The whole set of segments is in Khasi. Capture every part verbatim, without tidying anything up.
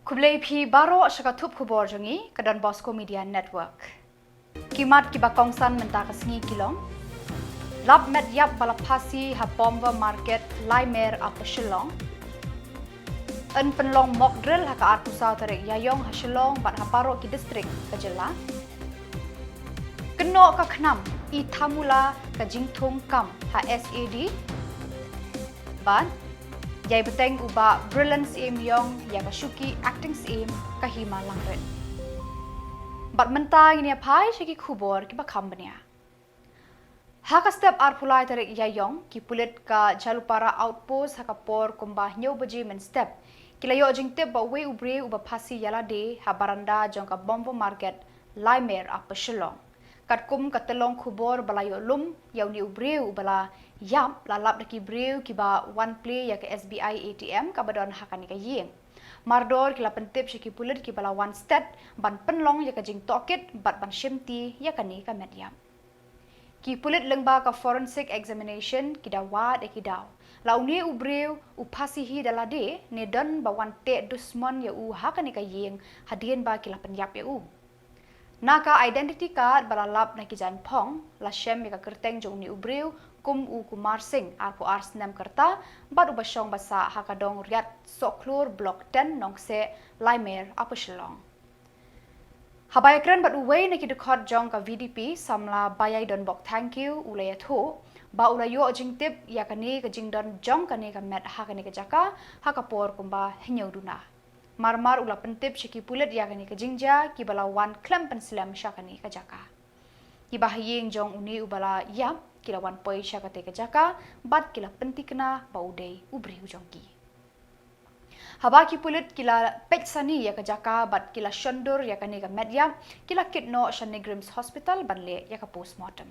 Khublei phi baroh sha ka thup khubor jong ngi ka Don Bosco Media Network. Ki mat kiba kongsan mynta ka sngi ki long: lap met ïap ba la phasi ha Bomba Market, Laimer, Upper Shillong. Yn pynlong mock drill ha ka arphew saw tarik Ïaïong ha Shillong bad ha baroh ki district ka jylla. Kynnoh ka khnam, i thamula ka jingthung kam ha S A D. Bad ïai bteng u Bah Brilliant Syiem Iong ïa ka shuki acting syiem ka Hima Langrin. Bad mynta ngin ïa phai sha ki khubor kiba kham bniah. Ha ka step arphew lai tarik Ïaïong, ki pulit ka Jhalupara Outpost ha ka por kumba hynñiew baje mynstep, ki la ïoh jingtip ba uwei u briew uba phasi ïa lade ha baranda jong ka Bomba Market, Laimer, Upper Shillong. Katkum ka tyllong khubor ba la ïoh lum, ïa une u briew uba la ïap la lap da ki briew kiba wan plie ïa ka S B I A T M kaba don ha kane ka ïing. Mardor ki la pyntip sha ki pulit kiba la wan stet ban pynlong ïa ka jingtohkit bad ban shimti ïa kane ka met ïap. Ki pulit lyngba ka forensic examination ki da wad ïa ki daw la une u briew u phasi hi da lade ne don ba wan teh dusmon ïa u ha kane ka ïing hadien ba ki la pynïap ïa u. Na ka identity card ba la lap na ki jaiñphong, la shem ïa ka kyrteng jong une u briew kum u Kumar Singh, arphew ar snem ka rta, bad uba shong ba sah ha ka dong Riat Sohkhlur, Block ten, Nongseh, Laimer, Upper Shillong. Haba ïakren bad uwei na ki dkhot jong ka V D P, samla Baiaidonbok Thangkhiew u la ïathuh ba u la ïoh jingtip ïa kane ka jingdon jong kane ka met ha kane ka jaka ha ka por kumba hynñiew duna. Marmar u la pyntip sha ki pulit ïa kane ka jingjia kiba la wan khlem pynslem sha kane ka jaka. Kiba ha ïing jong une uba la ïap ki la wan poi sha kata ka jaka bad ki la pynthikna ba u dei u briew jong ki. Haba ki pulit ki la peit sani ïa ka jaka bad ki la shondur ïa kane ka met ïap, ki la kit noh sha NEIGRIHMS Hospital ban leh ïa ka postmortem.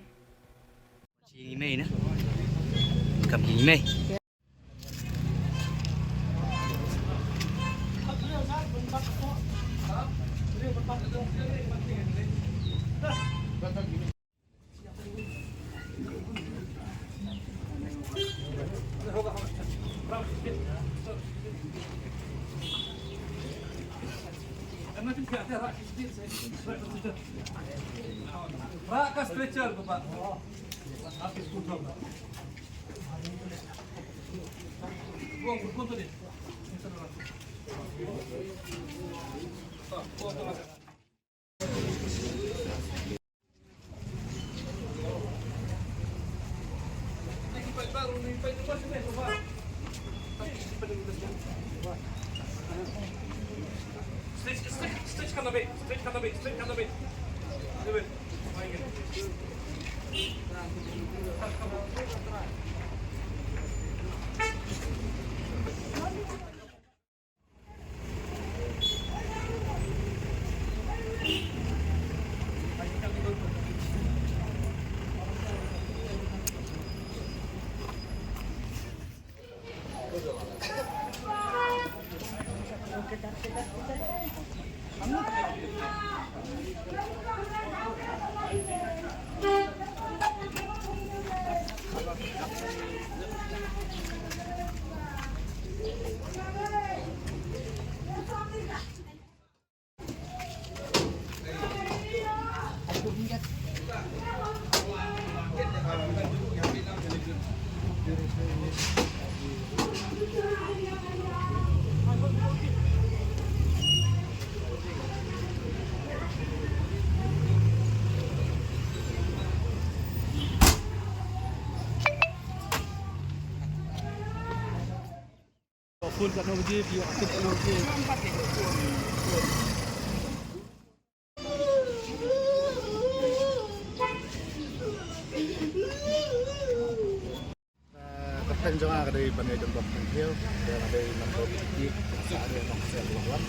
Ka kyrteng jong nga ka dei Baiaidonbok Thangkhiew, nga dei member B T P, sa dei nong sel Block one.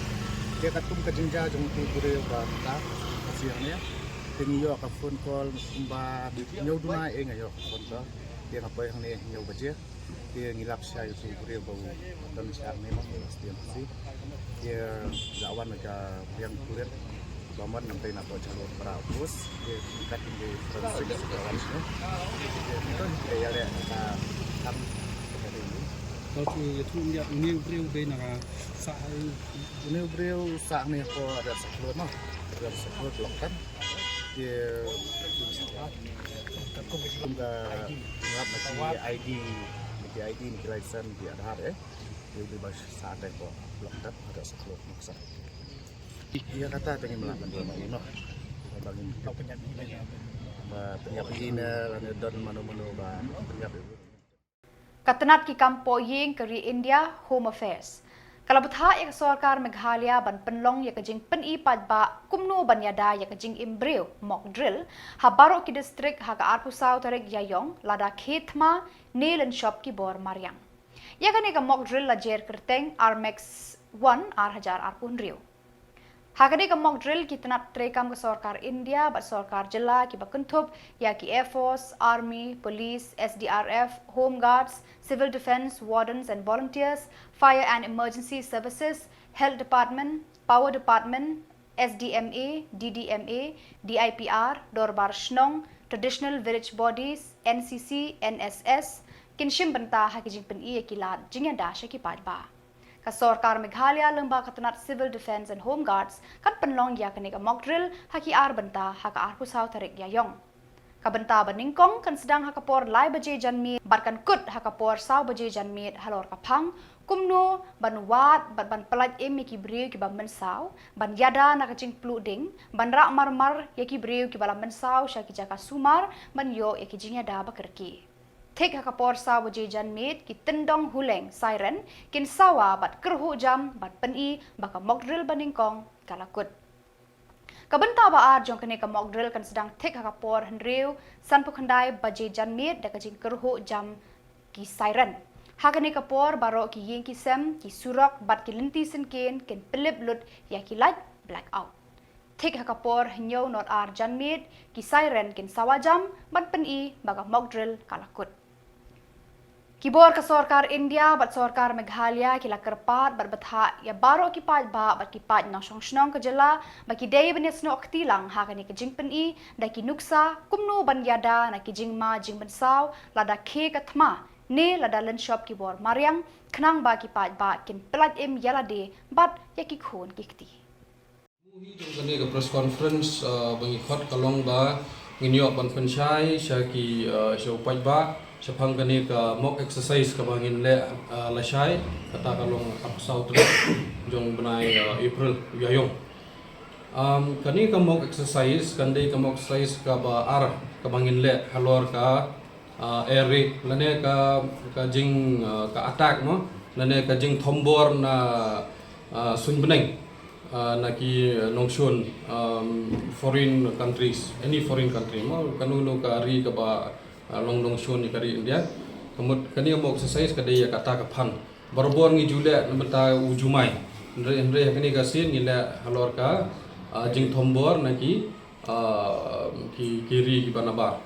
Te katkum ka jingjia jong u briew ba mynta, ka sien ne. Te ngi ïoh ka phone call kumba hynñiew duna, eh, nga ïoh ka phone call. Te nga poi hangne hynñiew baje. Te ngi lap sha ïa u briew ba u don sha ne ma u S D M C. Te la wan ka biang kulit ba mon nang tei na ko Jhalupara Outpost. Te kat ngi forensic ba wan sha. Te ngi to ngi ïa le ka kam ka dei. Ïathuh ïa une u briew bei na ka sah. Une u briew sah ne ko ada saklot no. Ada saklot blok kan. Dia kum ka ngap na ki I D, na ki I D, na ki license, na ki Aadhaar eh. Dia beli bas sah ada ko blok kan ada saklot maksa. Ïa kata tang ïa mlak ban don ma u no. Ba ngin ba pynïap ïa ne lane don mano mano ba pynïap ïa u. Ka tnat ki kam poh ïing ka ri India, Home Affairs, ka la bthah ïa ka sorkar Meghalaya ban pynlong ïa ka jingpyni paidbah kumno ban ïada ïa ka jingim briew, mock drill, ha baroh ki district ha ka arphew saw tarik Ïaïong, lada khie thma ne lynshop ki bor mariang. Ïa kane ka mock drill la jer kyrteng Armex One ar hajar arphew hynriew. Ha kane ka mock drill ki tnat treikam ka sorkar India bad sorkar jylla kiba kynthup ïa ki Air Force, Army, Police, S D R F, Home Guards, Civil Defence, Wardens and Volunteers, Fire and Emergency Services, Health Department, Power Department, S D M A, D D M A, D I P R, Dorbar Shnong, Traditional Village Bodies, N C C, N S S, kin shim bynta ha ki jingpyni ïa ki lad jingïada sha ki paidbah. Ka sorkar Meghalaya lyngba ka tnat Civil Defence and Home Guards kan pynlong ïa kane ka mock drill ha ki ar bynta ha ka arphew saw tarik Ïaïong. Ka bynta ba nyngkong kan sdang ha ka por lai baje janmiet bad kan kut ha ka por saw baje janmiet halor ka phang kumno ban wad bad ban pyllait im ïa ki briew kiba mynsaw, ban ïada na ka jingpluh ding, ban rah marmar ïa ki briew kiba la mynsaw sha ki jaka sumar, ban ïoh ïa ki jingïada ba kyrkieh. Thik ha ka por saw baje janmiet ki tyndong huleng siren kin sawa bad kyrhuh jam ban pyni ba ka mock drill ba nyngkong ka la kut. Ka bynta ba ar jong kane ka mock drill kan sdang thik ha ka por hynriew sanphew khyndai baje janmiet da ka jingkyrhuh jam ki siren. Ha kane ka por baroh ki ïing ki sem, ki surok bad ki lynti syngkien kin pynlip lut ïa ki light blackout. Thik ha ka por hynñiew not ar janmiet ki siren kin sawa jam ban pyni ba ka mock drill ka la kut. Ki bor ka sorkar India bad sorkar Meghalaya ki la kyrpad bad bthah ïa baroh ki paidbah bad ki paid nongshong shnong ka jylla ba ki dei ban ïasnoh kti lang ha kane ka jingpyni da ki nuksa kumno ban ïada na ki jingma jingmynsaw lada khie ka thma ne lada lynshop ki bor mariang, khnang ba ki paidbah kin pyllait im ïa lade bad ïa ki khun ki kti. Hi jong kane ka press conference, uh, ba ngi khot ka long ba ngin ïoh ban pynshai sha ki, uh, sha u paidbah shaphang kane ka mock exercise kaba ngin leh, uh, lashai, kata ka long arphew saw tarik jong bnai, uh, April, Ïaïong. Um, kane ka mock exercise kan dei ka mock exercise kaba ar kaba ngin leh halor ka, uh, air raid lane ka, ka jing, uh, ka attack mo lane ka jingthombor na, uh, suiñ bneng, uh, na ki, uh, nongshun, um, foreign countries, any foreign country mo, kano kano ka ri kaba, uh, long nongshun ïa ka ri India. Ka mut kane ka mock exercise ka dei ïa kata ka phan. Barabor ngi ju leh na bynta u jumai. Hynrei, hynrei ha kane ka sien ngi leh halor ka, ah, jingthombor na ki, ah, ki, ki ri kiba nabar.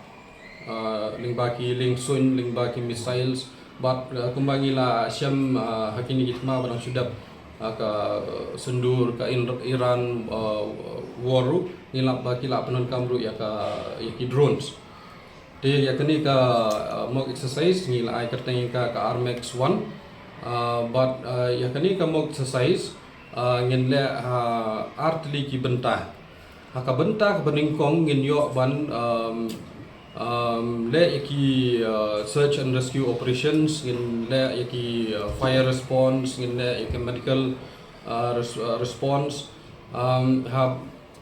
Ah, lyngba ki liengsuiñ, lyngba ki missiles. Bad, ah, kumba ngi la shem, ah, ha kine ki thma ba dang shu dep, ah, ka, ah, Sindoor, ka In-, Iran, ah, war ruh, ngi lap ba ki la pyndonkam ruh ïa ka, ïa ki drones. Te ïa kane ka, uh, mock exercise ngi la ai kyrteng ïa ka, ka Armex One. Uh, bad, uh, ïa kane ka mock exercise, uh, ngin leh, uh, ar tylli ki bynta. Ha ka bynta kaba nyngkong ngin ïoh ban, um, um, leh ïa ki, uh, search and rescue operations, ngin leh ïa ki, uh, fire response, ngin leh ïa ki medical, uh, res-, uh, response. Um, ha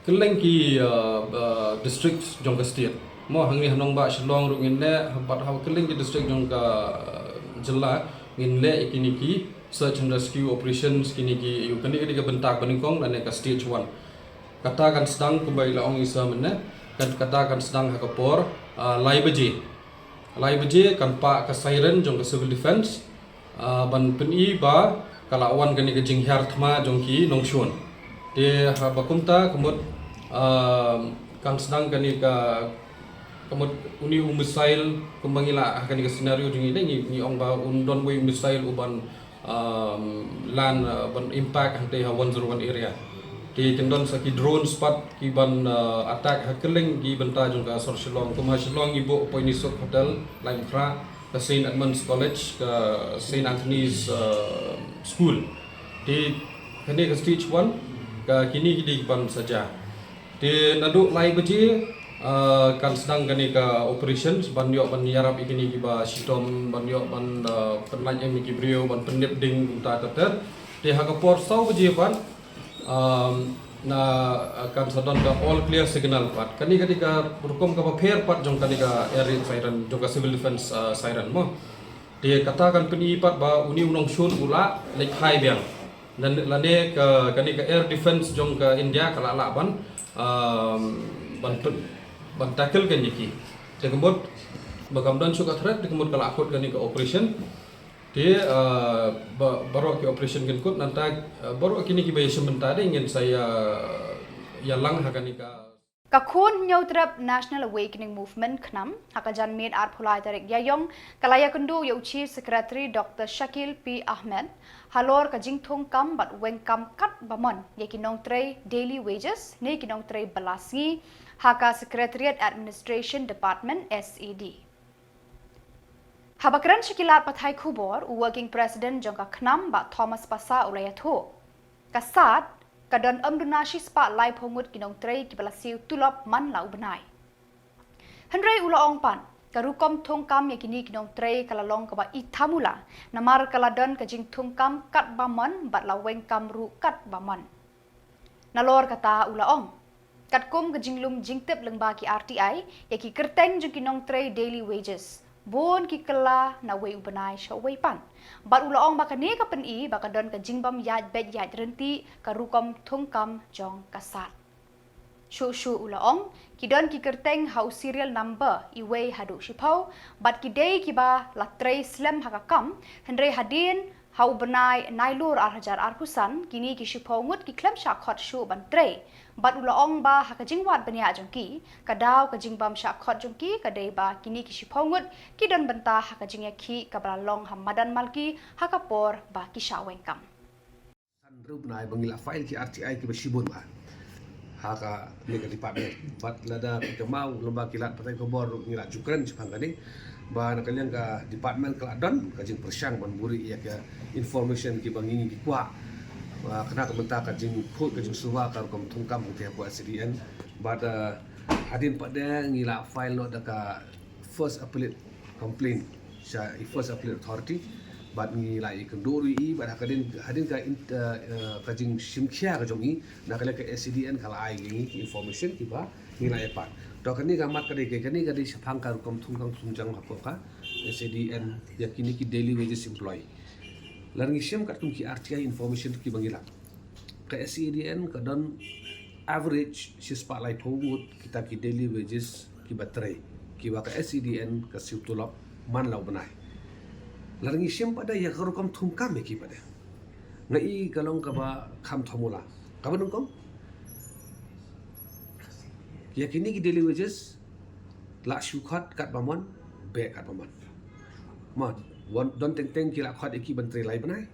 kylleng ki, uh, uh, district jong ka state. Mo hangne ha nongbah Shillong ruh ngin leh, bad ha kylleng ki district jong ka, uh, jylla ngin leh ïa kine ki search and rescue operations, kine ki, ïa kane ka dei ka bynta ba nyngkong lane ka stage one. Kata kan sdang kumba i la ong i sa mynne, kan, kata kan sdang ha ka por, uh, lai baje. Lai baje kan pah ka siren jong ka civil defence, ah, ban pyni ba ka la wan kane ka jinghiar thma jong ki nongshun. Te haba kumta ka mut, ah, kan sdang kane ka, ka mut une u missile kumba ngi la ha kane ka scenario jong ngi, ngi, ngi ong ba un don uwei u missile u ban, ah, lan, ah, ban impact hangtei ha one zero one area. Te kin don sa ki drones pat ki ban, ah, attack ha kylleng ki bynta jong ka sor Shillong. Kum ha Shillong ngi buh Poinisuk Hotel, Laitumkhrah. ka Saint Edmund's College, ka Saint Anthony's uh, School. Te kane ka stage one, ka kine ki dei ki ban sa jia. Te naduh lai baje uh, kan sdang kane ka operation ban ïoh ban ïarap ïa kine kiba shitom, ban ïoh ban uh, pynlait ïa ki briew, ban pyndep ding kumta ter ter. Te ha ka por saw baje pat, um, na uh, kan sa don ka all clear signal pat. Kane ka dei ka rukom kaba pher pat jong kane ka air raid siren, jong ka civil defense uh, siren mo. Te kata kan pyni pat ba une u nongshun u la leit phai biang. Lane ka kane ka air defense jong ka India ka la lah ban um, ban ban tackle kan ïa ki. Te ka mut ba kam don shuh ka threat, te ka mut ka la kut kane ka operation. Te uh, baroh ki operation kin kut nangta uh, baroh kine kiba ïashim bynta de ngin sa ïa ïalang ha kane ka. Ka Khun Hynñiewtrep National Awakening Movement KHNAM ha ka janmiet arphew lai tarik Ïaiong ka la ïakynduh ïa u Chief Secretary Dr Shakil P Ahmed halor ka jingthungkam bad weng kam katba mon ïa ki nongtrei daily wages ne ki nongtrei bylla sngi ha ka Secretariat Administration Department SAD. Haba kren sha ki lad pathai khubor, u Working President jong ka KHNAM Bah Thomas Passah u la ïathuh, ka SAD ka don ym duna shispah laiphew ngut ki nongtrei kiba la siew tulop man la u bnai. Hynrei u la ong pat, ka rukom thungkam ïa kine ki nongtrei ka la long kaba i thamula namar ka la don ka jingthungkam katba mon bad la weng kam ruh katba mon. Nalor kata u la ong, katkum ka jinglum jingtip lyngba ki RTI ïa ki kyrteng jong ki nongtrei daily wages, bun ki kylla na uwei u bnai sha uwei pat. Bad u la ong ba kane ka pyni ba ka don ka jingbym ïaid beit ïaid ryntih ka rukom thungkam jong ka SAD. Shuh shuh u la ong, ki don ki kyrteng ha u serial number iwei haduh shiphew bad ki dei kiba la trei slem ha ka kam, hynrei hadien ha u bnai Nailur ar hajar arphew san, kine ki shiphew ngut ki khlem shah khot shuh ban trei. Bad u la ong ba ha ka jingwad bniah jong ki, ka daw ka jingbym shah khot jong ki ka dei ba kine ki shiphew ngut ki don bynta ha ka jingïakhih kaba la long ha madan Malki ha ka por ba ki shah weng kam. Hynriew bnai ba ngi la file ki RTI kiba shibun bha ha kane ka department. Bad lada phi kynmaw lyngba ki lad pathai khubor ruh ngi la ju kren shaphang kane ba na ka liang ka department ka la don ka jingpyrshang ban buhrieh ïa ka information kiba ngi ngi kwah. Kane ka mynta ka jingkhuid ka jingsuba ka rukom thungkam hangtei hapoh SADN. Bad hadien pat de ngi la file noh da ka first appellate complaint sha i first appellate authority. Bad ngi la ïakynduh ruh ïa i bad hadien hadien ka ka jingshim khia ka jong i na ka liang ka SADN ka la ai ïa ngi ki information kiba ngi la ïa pan. To kane ka mat ka dei kane ka dei shaphang ka rukom thungkam thungjang hapoh ka SADN ïa kine ki daily wages employee. Lada ngi shem katkum ki RTI information kiba ngi la ka SADN ka don average shispah laiphew ngut kita ki daily wages kiba trei kiba ka SADN ka siew tulop man la u bnai. Lada ngi shem pat de ïa ka rukom thungkam ïa ki pat de nga i ka long kaba kham thamula kaba nyngkong. Ïa kine ki daily wages la shu khot katba mon beh katba mon. Mo don teng teng ki la khot ïa ki ban trei lai bnai.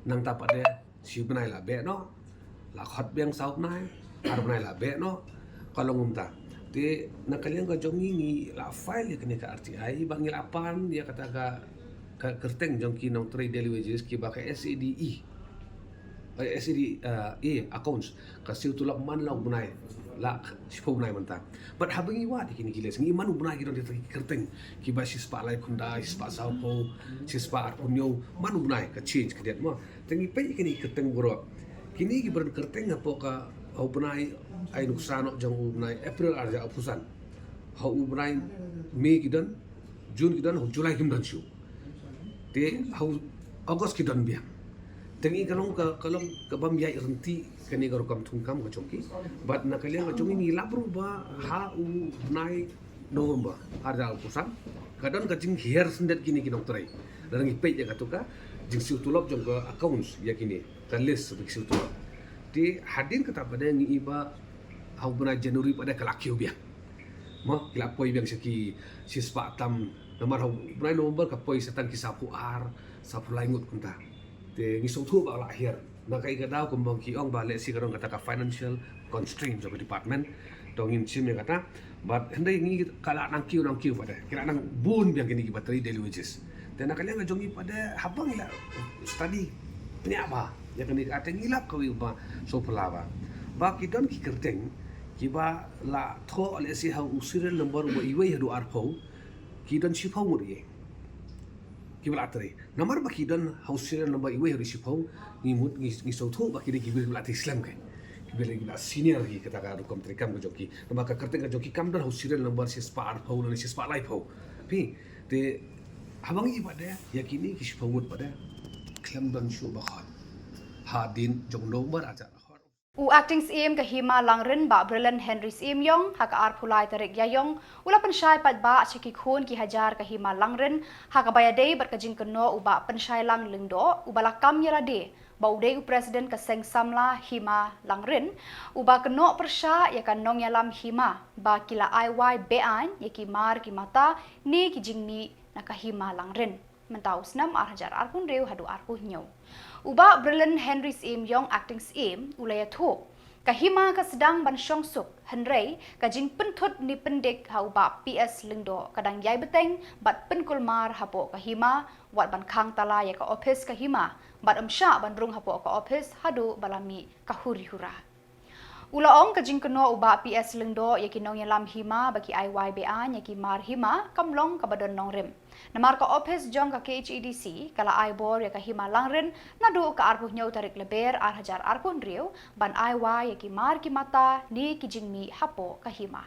Nangta pat de shi bnai la beh noh, la khot biang saw bnai, ar bnai la beh noh, ka long kumta. Te na ka liang ka jong ngi ngi la file ïa kane ka RTI ba ngi la pan ïa kata ka ka kyrteng jong ki nongtrei daily wages kiba ka SADE eh, SADE eh, accounts ka siew tulop man la u bnai la shiphew bnai mynta. Bad haba ngi wad ïa kine ki list ngi man u bnai ki don ïa ki kyrteng kiba shispah laiphew khyndai, shispah sawphew, shispah arphew hynñiew, man u bnai ka change ka date mo. Te ngi peit ïa kine ki kyrteng baroh. Kine ki ba don kyrteng hapoh ka ha u bnai ai nuksa noh jong u bnai April ar hajar arphew san. Ha u bnai May ki don, June ki don, ha u July kim don shuh. Te ha u August ki don biang. Te ngi ka long ka ka long ka bym ïaid ryntih kane ka rukom thungkam ka jong ki. Bad na ka liang ka jong ngi ngi lap ruh ba ha u bnai November ar hajar arphew san ka don ka jinghiar syndet kine ki nongtrei. Lada ngi peit ïa katu ka jingsiew tulop jong ka accounts ïa kine ka list ba ki siew tulop. Te hadien kata pat de ngi i ba ha u bnai January pat de ka la kiew biang. Mo ki la poi biang sha ki shispah tam namar ha u bnai November ka poi sa tang ki sawphew ar sawphew lai ngut kumta. Te ngi sngewthuh ba la hiar na kaei ka daw kumba ki ong ba lehse ka don kata ka financial constraint jong ka department. To ngin shim ïa kata. Bad hynrei ngi ka la nang kiew nang kiew pat de. Ki la nang bun biang kine kiba trei daily wages. Te na ka liang ka jong ngi pat de haba ngi la study bniah bha ïa kane ka, te ngi lap kawei ba sngewphylla bha. Ba ki don ki kyrteng kiba la thoh lehse ha u serial number uba iwei haduh arphew, ki don shiphew ngut ïa kiba la trei. Namar ba ki don ha u serial number iwei haduh shiphew, ngi mut ngi, ngi sngewthuh ba ki dei ki briew kiba la trei slem, ki briew kiba la senior, ki kata ka rukom treikam ka jong ki. Namar ka kyrteng ka jong ki kam don ha u serial number shispah arphew lane shispah laiphew. Phi, te haba ngi pat de ïa kine ki shiphew ngut pat de, khlem don shuh ba khot hadien jong November ar hajar. U Acting Syiem ka Hima Langrin, Bah Brilliant Henry Syiemiong, ha ka arphew lai tarik Ïaïong u la pynshai paidbah sha ki khun ki hajar ka Hima Langrin ha kaba ïadei bad ka jingkynnoh u Bah Pynshailang Lyngdoh, uba la kam ïa lade ba u dei u President ka Seng Samla Hima Langrin, uba kynnoh pyrshah ïa ka nongïalam hima ba ki la ai wai be-aiñ ïa ki mar ki mata ne ki jingmih na ka Hima Langrin mynta u snem ar hajar arphew hynriew haduh arphew hynñiew. U Bah Brilliant Henry Syiemiong, Acting Syiem, u la ïathuh, ka hima ka sdang ban shong suk, hynrei ka jingpynthut ne pyndik ha u Bah P S Lyngdoh ka dang ïai bteng bad pynkulmar hapoh ka hima, wat ban khang tala ïa ka ophis ka hima, bad ym shah ban rung hapoh ka ophis haduh ba la mih ka huri hura. U la ong ka jingkynnoh u Bah P S Lyngdoh ïa ki nongïalam hima ba ki ai wai be-aiñ ïa ki mar hima kam long kaba don nongrim. Namar ka ophis jong ka K H A D C ka la ai bor ïa ka Hima Langrin naduh ka arphew hynñiew tarik Lber ar hajar arphew hynriew ban ai wai ïa ki mar ki mata ne ki jingmih hapoh ka hima.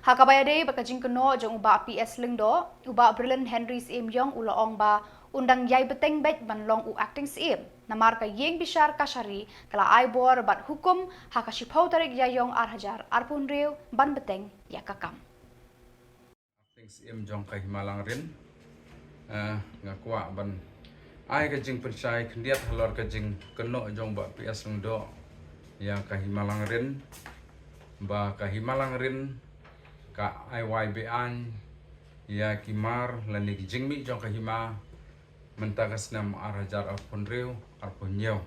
Ha kaba ïadei bad ka jingkynnoh jong u Bah P S Lyngdoh, u Bah Brilliant Henry Syiemiong u la ong ba un dang ïai bteng beit ban long u Acting Syiem. Namar ka ïing bishar kashari ka la ai bor bad hukum ha ka shiphew tarik Ïaïong ar hajar arphew hynriew ban bteng ïa ka kam. Acting Syiem jong ka Hima Langrin. Eh, nga kwah ban ai ka jingpynshai khyndiat halor ka jingkynnoh jong Bah P S Lyngdoh ïa ka Hima Langrin, ba ka Hima Langrin ka ai wai be-aiñ ïa ki mar lane ki jingmih jong ka hima mynta ka snem ar hajar arphew hynriew arphew hynñiew.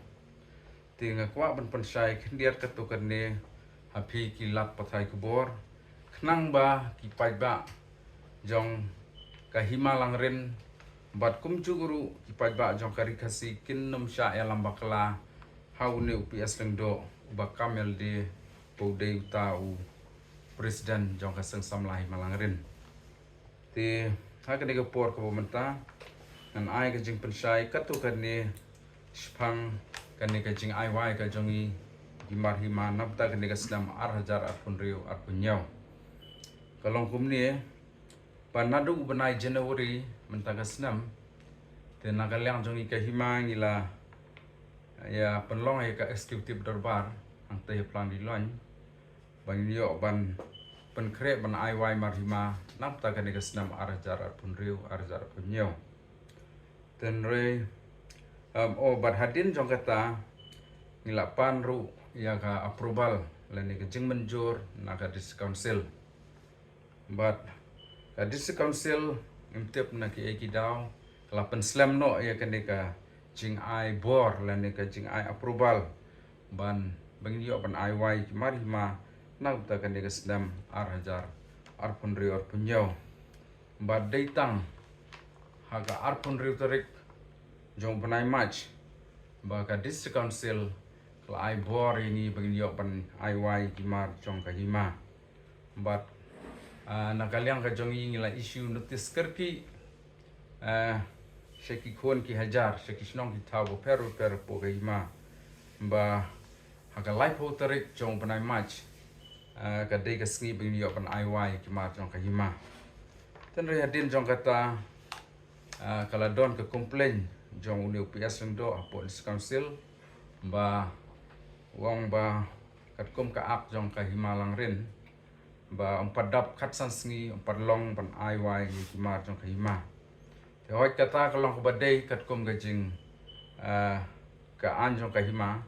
Te nga kwah ban pynshai khyndiat katto katne ha phi ki lad pathai khubor, khnang ba ki paidbah jong ka Hima Langrin bad kumjuh ruh ki paidbah jong ka Ri Khasi kin ym shah ïalam bakla ha une u P S Lyngdoh uba kam ïa lade ba u dei uta u President jong ka Seng Samla Hima Langrin. Te ha kane ka por kaba mynta ngan ai ka jingpynshai katto katne shaphang kane ka jingai wai ka jong ngi ki mar hima na bynta kane ka snem ar hajar arphew hynriew arphew hynñiew. Ka long kumne, ba naduh u bnai January mynta ka snem, te na ka liang jong ngi ka hima ngi la ïa pynlong ïa ka executive dorbar hangta ha Plang Diloin, ba ngin ïoh ban pynkhreh ban ai wai mar hima na bynta kane ka snem ar hajar arphew hynriew ar hajar arphew hynñiew. Te hynrei, um, oh, bad hadien jong kata ngi la pan ruh ïa ka approval lane ka jingmynjur na ka District Council. Bad ka District Council, ngim tip na kiei ki daw, ka la pynslem noh ïa kane ka jingai bor lane ka jingai approval ban, ba ngin ïoh ban ai wai ki mar hima na bynta kane ka snem ar hajar arphew hynriew arphew hynñiew. Bad dei tang ha ka arphew hynriew tarik jong u bnai March ba ka District Council ka la ai bor ïa ngi ba ngin ïoh ban ai wai ki mar jong ka hima. Bad, ah, na ka liang ka jong ngi ngi la issue notice kyrkieh, ah, sha ki khun ki hajar, sha ki shnong ki thaw bapher bapher hapoh ka hima, ba ha ka laiphew tarik jong u bnai March, ah, ka dei ka sngi ba ngin ïoh ban ai wai ki mar jong ka hima. Te hynrei hadien jong kata, ah, ka la don ka complain jong une u P S Lyngdoh hapoh District Council ba u ong ba katkum ka Act jong ka Hima Langrin, ba ym pat dap khatsan sngi, ym pat long ban ai wai ïa ki mar jong ka hima. Te hooid, kata ka long kaba dei katkum ka jing, ah, ka aiñ jong ka hima.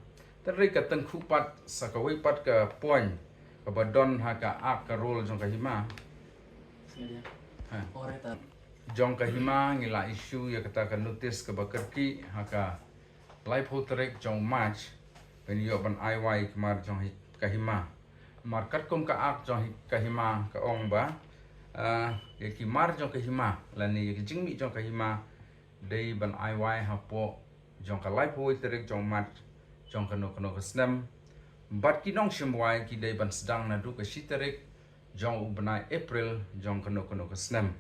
Te hynrei ka tyngkhuh pat sa kawei pat ka point kaba don ha ka Act, ka rule jong ka hima. Ha. Jong ka hima ngi la issue ïa kata ka notice kaba kyrkieh ha ka laiphew tarik jong March, ba ngin ïoh ban ai wai ki mar jong hi-, ka hima. Mar katkum ka ak jong hi-, ka hima ka ong ba, ah, ïa ki mar jong ka hima, lane ïa ki jingmih jong ka hima, dei ban ai wai hapoh jong ka laiphew tarik jong March jong kano kano ka snem. Bad ki nongshim wai ki dei ban sdang naduh ka shi tarik jong u bnai April jong kano kano ka snem.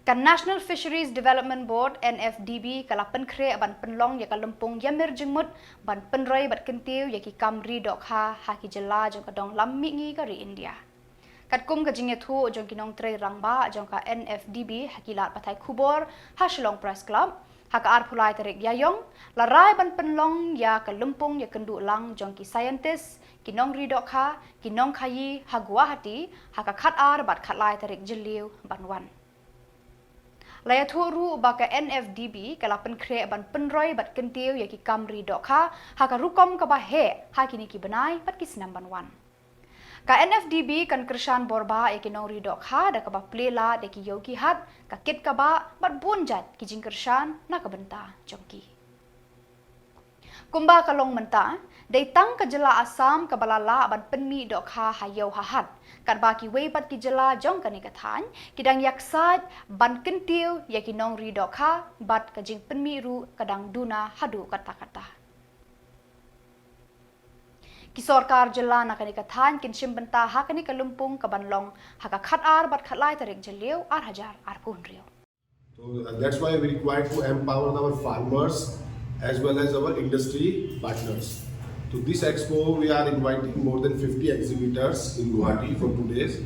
Ka National Fisheries Development Board, N F D B, ka la pynkhreh ban pynlong ïa ka lympung ïamir jingmut ban pynroi bad kyntiew ïa ki kam ri dohkha ha ki jylla jong ka dong lam mihngi ka ri India. Katkum ka jingïathuh jong ki nongtrei rangbah jong ka N F D B ha ki lad pathai khubor ha Shillong Press Club ha ka arphew lai tarik Ïaiong, la rai ban pynlong ïa ka lympung ïakynduh lang jong ki scientist, ki nongri dohkha, ki nongkhaii ha Guwahati ha ka khat ar bad khat lai tarik Jylliew ban wan. La ïathuh ruh ba ka N F D B ka la pynkhreh ban pynroi bad kyntiew ïa ki kam ri dohkha ha ka rukom kaba heh ha kine ki bnai bad ki snem ban wan. Ka N F D B kan kyrshan borbah ïa ki nongri dohkha da kaba plie lad ïa ki ïew ki hat, ka kit ka bah bad bun jait ki jingkyrshan na ka bynta jong ki. Kumba ka long mynta, dei tang ka jylla Assam kaba la lah ban pynmih dohkha ha ïew ha hat, katba kiwei pat ki jylla jong kane ka thaiñ ki dang ïaksaid ban kyntiew ïa ki nongri dohkha bad ka jingpynmih ruh ka dang duna haduh katta katta. Ki sorkar jylla na kane ka thaiñ kin shim bynta ha kane ka lympung kaban long ha ka khat ar bad khat lai tarik Jylliew ar hajar arphew hynriew. So, uh, that's why we require to empower our farmers as well as our industry partners. To this expo, we are inviting more than fifty exhibitors in Guwahati for two days,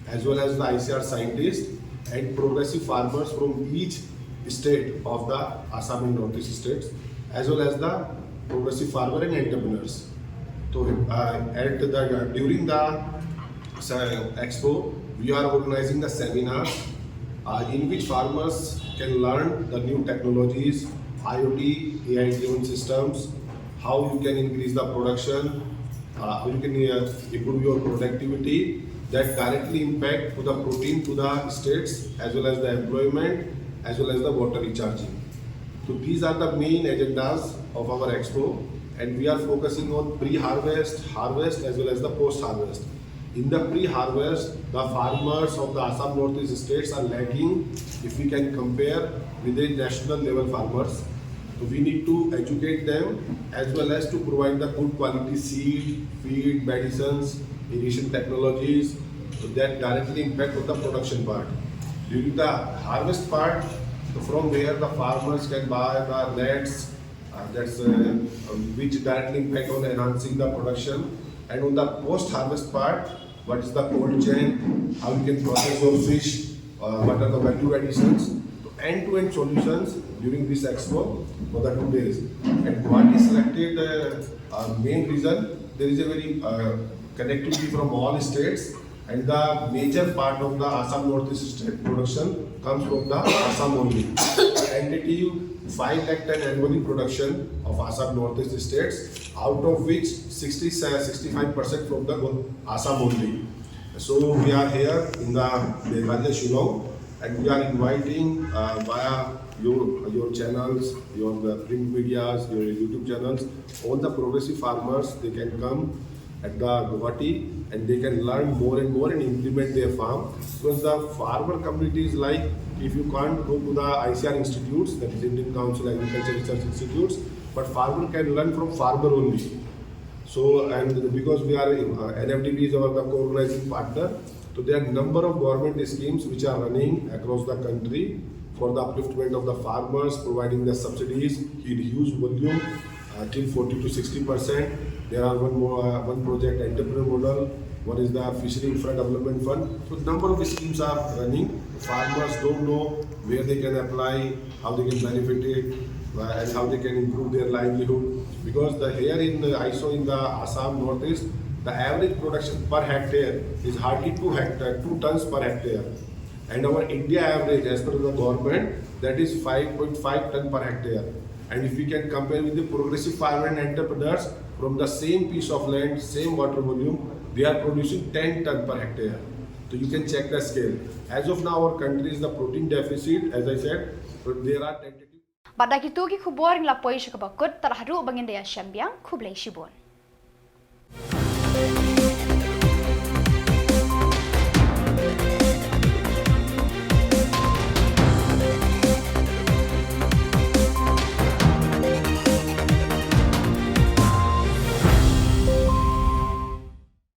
as well as the I C R scientists and progressive farmers from each state of the Assam and Northeast states, as well as the progressive farmer and entrepreneurs. So, uh, at the, during the, uh, expo, we are organizing the seminars, uh, in which farmers can learn the new technologies, I O T, A I-driven systems, how you can increase the production, uh, how you can, uh, improve your productivity, that directly impact to the protein to the states, as well as the employment, as well as the water recharging. So these are the main agendas of our expo, and we are focusing on pre-harvest, harvest, as well as the post-harvest. In the pre-harvest, the farmers of the Assam Northeast states are lagging if we can compare with the national level farmers. So we need to educate them as well as to provide the good quality seed, feed, medicines, irrigation technologies that directly impact on the production part. During the harvest part, from where the farmers can buy the nets, uh, that's, uh, um, which directly impact on enhancing the production. And on the post-harvest part, what is the cold chain, how you can process your fish, uh, what are the value additions. So end-to-end solutions during this expo for the two days. And Guwahati selected, uh, uh, main reason, there is a very, uh, connectivity from all states, and the major part of the Assam Northeast state production comes from the Assam only. Tentative five lakh ton annually production of Assam Northeast states, out of which sixty, sixty-five percent from the Assam only. So we are here in the Meghalaya Shillong, and we are inviting, uh, via your, your channels, your, uh, print medias, your YouTube channels, all the progressive farmers, they can come at the Guwahati, and they can learn more and more and implement their farm, because the farmer community is like, if you can't go to the I C R institutes, that is Indian Council Agriculture Research Institutes, but farmer can learn from farmer only. So, and because we are, uh, N F D B is our the co-organizing partner, so there are number of government schemes which are running across the country for the upliftment of the farmers, providing the subsidies in huge volume, uh, till forty to sixty percent. There are one more, uh, one project, entrepreneur model. One is the fishery infra development fund. So number of schemes are running. Farmers don't know where they can apply, how they can benefit it, uh, and how they can improve their livelihood. Because the here in the, I saw in the Assam Northeast, the average production per hectare is hardly two hectare, two tons per hectare. And our India average, as per the government, that is five point five ton per hectare. And if we can compare with the progressive farmer and entrepreneurs, from the same piece of land, same water volume, they are producing ten ton per hectare. So you can check the scale. As of now, our country is the protein deficit, as I said, but there are tentative. Bad da kito ki khubor ngi la poi sha kaba kut, tad haduh ba ngin da ïashem biang, khublei shibun.